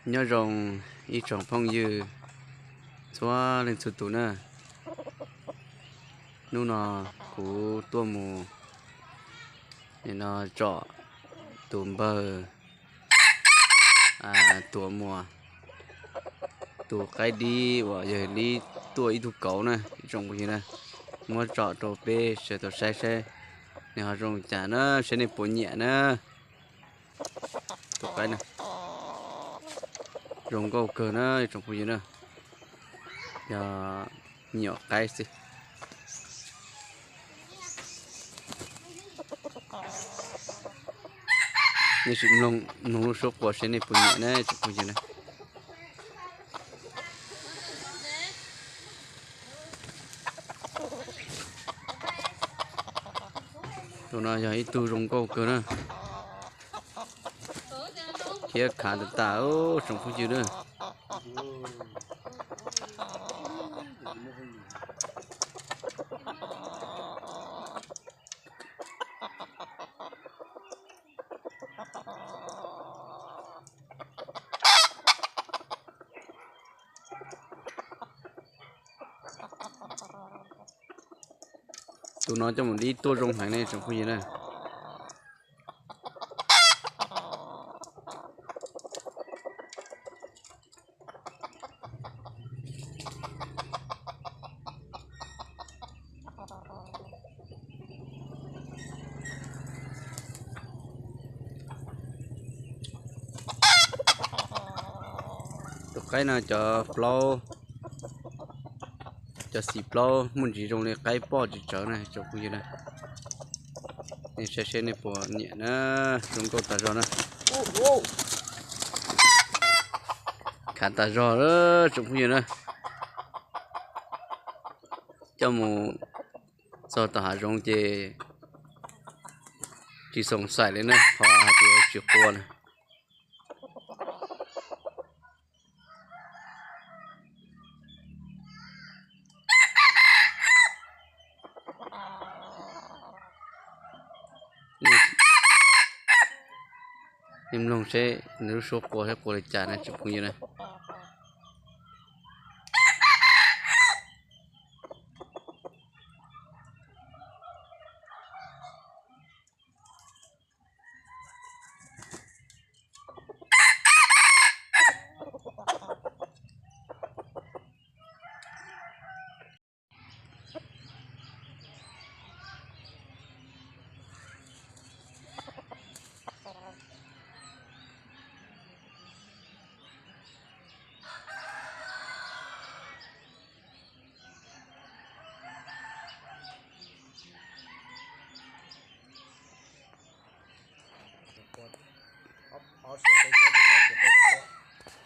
Nyob zoo ib tsoom phooj ywg txhua leej txhua tus na. Hnub no kuv tuaj mus nim no tsom tus npawg Tuam Muas tus qaib dib uas yog li tuaj ib tug kauv na ib tsoom phooj ywg na. Muab tsom rau peb sawv daws saib saib nws ho zoo cas na, saib nej puas nyiam na. Tus qaib na zoo nkauj kawg na ib tsoom phooj ywg na. Yog me nyuam qaib xwb. Nej sim mloog lub suab quas seb nej puas nyiam na tsoom phooj ywg na. Tus no yog ib tug zoo nkauj kawg na. Khiav khav tas tas tsoom phooj ywg na. Tus no coj mus dib tuaj zoo heev ne tsoom phooj ywg na. Tus qaib no cov plaub, cov xim plaub muaj ntsis zoo li qaib poj tsis tsawv na tsoom phooj ywg na. Nej saib seb nej puas nyiam na, zoo nkauj tas zog na. Khav tas zog tsoom phooj ywg na. Coj mus txog tom hav zoov ces tsis xoom xaim li na, qhov hais tias tsis quas na. Nej mloog seb nws lub suab quas seb quas li cas na tsoom phooj ywg na.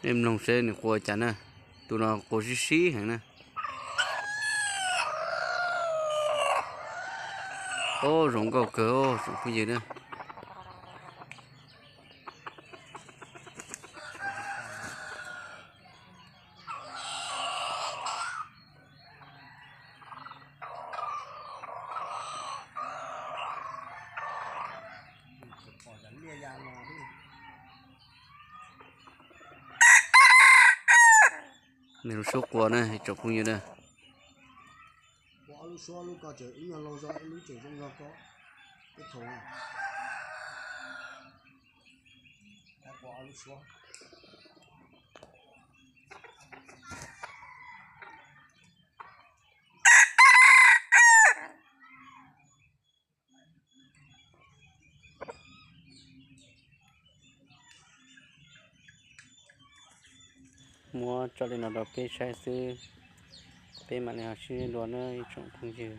Nej mloog seb nws quas cas na, tus no quas sib sib heev na. Ob, zoo nkauj kawg os tsoom phooj ywg na. Nws lub suab quas na tsoom phooj ywg na. Muab tso li no rau peb saib xwb, peb mam li ho sib ntsib dua na ib tsoom phooj ywg.